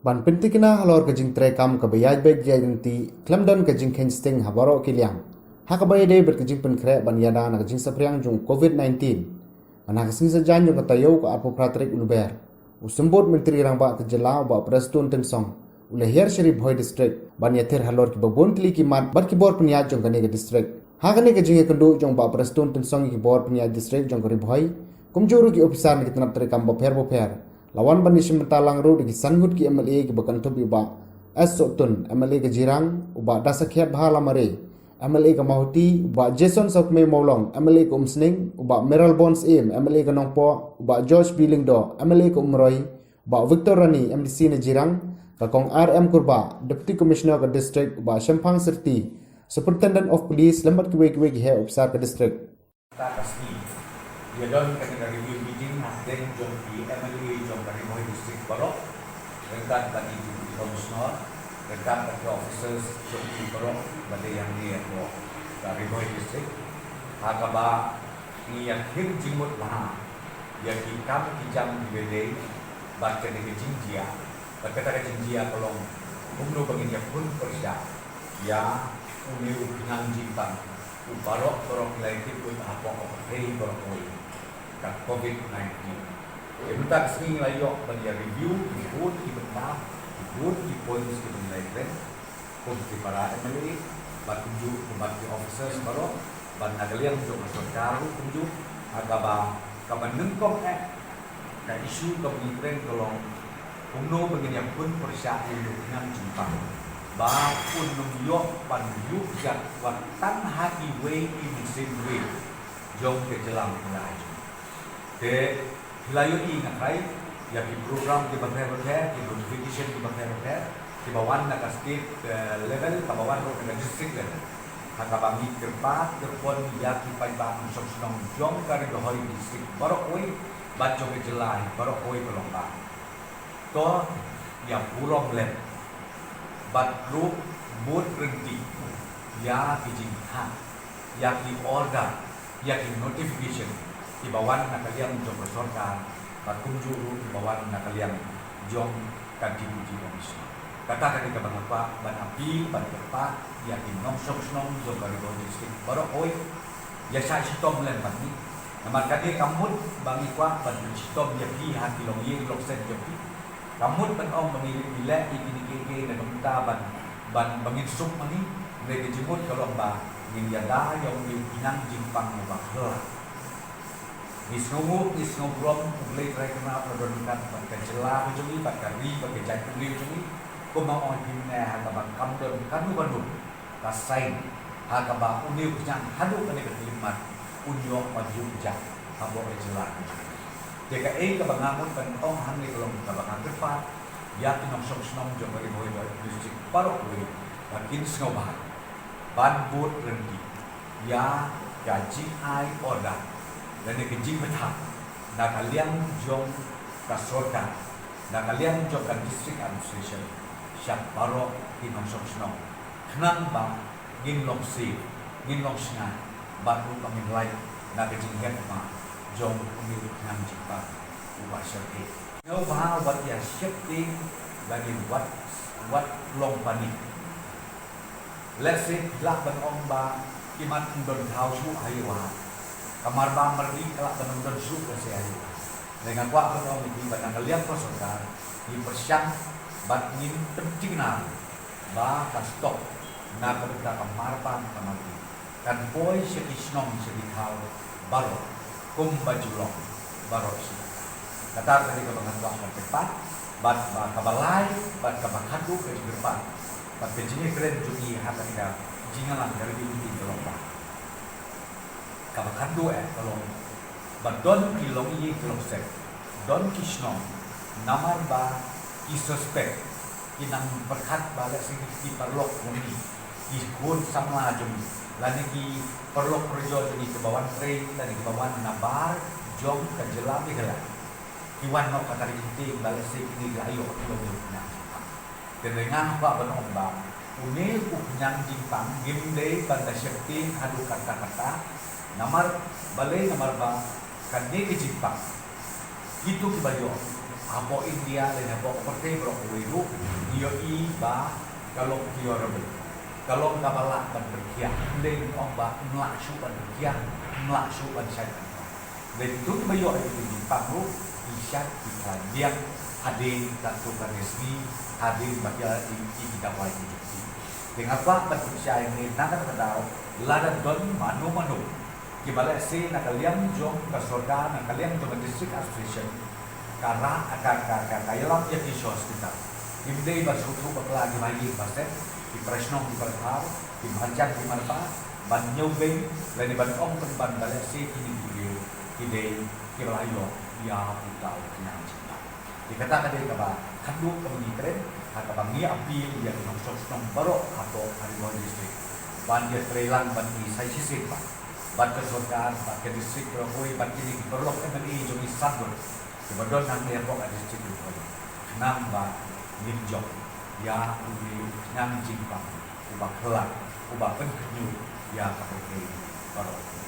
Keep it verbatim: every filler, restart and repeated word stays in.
Ban pyntikna halor ka jingtrei kam kaba ïaid beit ïaid ryntih khlem don ka jingkheiñ sting ha baroh ki liang, ha kaba ïadei bad ka jingpynkhreh ban ïada na ka jingsaphriang jong u Covid nineteen. Bad ha ka sngi Saitjaiñ jong ka taïew ka arphew phra tarik u Lber, u Symbud Myntri Rangbah ka jylla u Bah Prestone Tynsong u la hiar sha Ri Bhoi District ban ïathir halor kiba bun tylli ki mat bad ki bor pynïaid jong kane ka district. Ha kane ka jingïakynduh jong u Bah Prestone Tynsong ïa ki bor pynïaid district jong ka Ri Bhoi, kumjuh ruh ki ophisar na ki tnat treikam bapher bapher, la wan ban ïashim bynta lang ruh da ki san ngut ki M L A kiba kynthup ïa u Bah S Sohtun, M L A ka Jirang, u Bah Dasakhiatbha Lamare, M L A ka Mawhati, u Bah Jason Sawkmie Mawlong, M L A ka Umsning, u Bah Mayralborn Syiem, M L A ka Nongpoh, u Bah George B Lyngdoh, M L A ka Umroi, u Bah Victor Rani, M D C na Jirang, ka Kong R M Kurbah, Deputy Commissioner ka District, u Bah Shemphang Syrti, Superintendent of Police, lem bad kiwei kiwei ki heh ophisar ka district. Kata ka sngi, ïa don kane ka review meeting hapdeng jong ki M L A jong ka Ri Bhoi District baroh, ryngkat bad ki Deputy Commissioner, ryngkat bad ki officers jong ki baroh ba dei hangne hapoh ka Ri Bhoi District. Ha kaba ngi ïakhih jingmut bha ïa ki kam ki jam kiba dei bad kane ka jingjia, bad kata ka jingjia ka long kumno ba ngin ïakhun pyrshah ïa une u khñiang jingpang u baroh baroh ngi la ïa tip hapoh ka pyrthei baroh kawei, ka Covid nineteen. Te mynta ka sngi ngi la ïoh ban ïa review ki bun ki bynta, ki bun ki points kiba ngi la ïa kren kum ki para M L A bad kumjuh kum bad ki officers baroh, bad na ka liang jong ka sorkar ruh kumjuh, ha kaba kaba nyngkong eh ka issue kaba ngi kren ka long kumno ba ngin ïakhun pyrshah ïa une u khñiang jingpang ba un ym ïoh ban ïuh jat wat tang ha kiwei ki mynsiem ri jong ka jylla Meghalaya jong ngi. Te phi la ïohi nga trai ïa ki program kiba pher bapher, ki notification kiba pher bapher, kiba wan na ka state, eh, level, kaba wan ruh na ka district level, ha kaba ngi kyrpad kyrpon ïa ki paidbah nongshong shnong jong ka Ri Bhoi District baroh kawei bad jong ka jylla hi baroh kawei ka long ba to ïa burom lem bad ruh bud ryntih ïa ki jingthan, ïa ki order, ïa ki notification kiba wan na ka liang jong ka sorkar bad kumjuh ruh kiba wan na ka liang jong ka Deputy Commissioner. Kata ka dei kaba nga kwah ban appeal, ban kyrpad ïa ki nongshong shnong jong ka Ri Bhoi District baroh kawei, ïa shah shitom lem bad ngi. Namar kane kam mut ba ngi kwah ban pynshitom ïa phi ha ki longïing longsem jong phi. Kam mut ban ong ba ngi, ngi leh ïa kine kiei kiei na ka bynta ban, ban, ba ngin suk ma ngi. Hynrei ka jingmut ka long ba ngin ïada ïa une u khñiang jingpang uba khlaiñ. Ngi sngewnguh, ngi sngewburom, U Blei Trai Kynrad un don ryngkat bad ka jylla ka jong ngi, bad ka ri, bad ka jaitbynriew jong ngi. Kumba ong ïa phi mynne, ha kaba kam don kano kano ka sign ha kaba une u khñiang haduh kane ka khyllipmat un ïoh ban ïuh jat hapoh ka jylla ka jong ngi. Te kaei kaba nga mut ban ong hangne ka long kaba nga kyrpad ïa ki nongshong shnong jong ka Ri Bhoi District baroh kawei ba kin sngewbha ban bud ryntih ïa ka jingai order lane ka jingbthah na ka liang jong ka sorkar, na ka liang jong ka district administration sha baroh ki nongshong shnong, khnang ba ngin long safe, ngin long shngaiñ bad ruh ba ngin lait na ka jinghiar khmat jong une u khñiang jingpang uba shyrkhei. Sngewbha wat ïa sheptieng lane wat, wat long panic. Lehse phi lah ban ong ba ki mat ym don thaw shuh ha ïew ha. Ka marbam marwei ka lah ban ym don shuh lehse ha ïew ha. Hynrei nga kwah ban ong ïa phi ba na ka liang ka sorkar ngi pyrshang bad ngin pyntikna ba ka stock na ka bynta ka marbam ka marwei kan poi sha ki shnong sha ki thaw baroh kumba ju long baroh shi. Kata ka dei kaba nga kwah ban kyrpad, bad ba kaba lai, bad kaba khatduh ka jingkyrpad, bad ka jingïakren jong ngi ha kane ka jingïalang ka review meeting ka long ba, kaba khatduh eh ka long ba don ki longïing ki longsem, don ki shnong namar ba ki suspect, ki nang pyrkhat ba lehse ki paralok jong ngi, ki khun samla jong ngi, lane ki paralok parajor jong ngi kiba wan trei lane kiba wan na bar jong ka jylla Meghalaya, ki wan noh kata ka jingtieng ba lehse kine ki la ïoh ki long ïoh na. Te nga kwah ban ong ba une u khñiang jingpang ngim dei ban da sheptieng haduh katta katta. Namar balei? Namar ba kane ka jingpang kito kiba ïoh Hapoh India lane hapoh ka pyrthei baroh kawei ruh ngi ïohi ba ka long ki ïoh rebel. Ka long kaba lah ban pyrkhiah, ym dei ban ong ba ym lah shuh ban pyrkhiah, ym lah shuh ban shait ban pyrkhiah. Dei tu ba ïoh ïa ki jingpang ruh ki shait ki khlaiñ biang hadien katto katne sngi, hadien ba ki ïa ki dawai ki jukti. Te nga kwah ban pynshai ïa ngi na kata ka daw, lada don mano mano kiba lehse na ka liang jong ka sorkar, na ka liang jong ka district administration, ka ra ka ka ka ka ïalam ïa ki sha hospital. Ym dei ba shu thuh bakla ki ba ïing ba sem, ki para shnong ki para bhaw, ki marjan ki marpa, ban ñiewbeiñ lane ban ong pynban ba lehse kine ki briew ki dei kiba la ïoh ïa uta u khñiang jingpang. Te kata ka dei kaba khatduh kaba ngi kren, ha kaba ngi appeal ïa ki nongshong shnong baroh hapoh Ri Bhoi District ban ïatreilang ban ïa sa shisien bad ka sorkar, bad ka district baroh kawei, bad kine ki paralok M L A jong ngi san ngut kiba don hangne hapoh ka district Ri Bhoi, khnang ba ngin jop ïa une u khñiang jingpang uba khlad, uba pynkhynñiuh ïa ka pyrthei baroh.